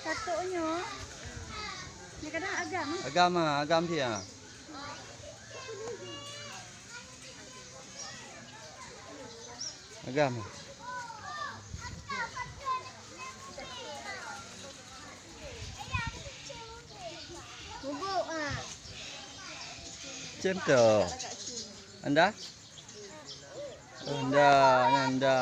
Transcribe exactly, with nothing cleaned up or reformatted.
Satu nyoe. Ni kadang agam. Agam ah, agam dia. Agam. Bubuk ah. Contoh. Anda? Anda, anda.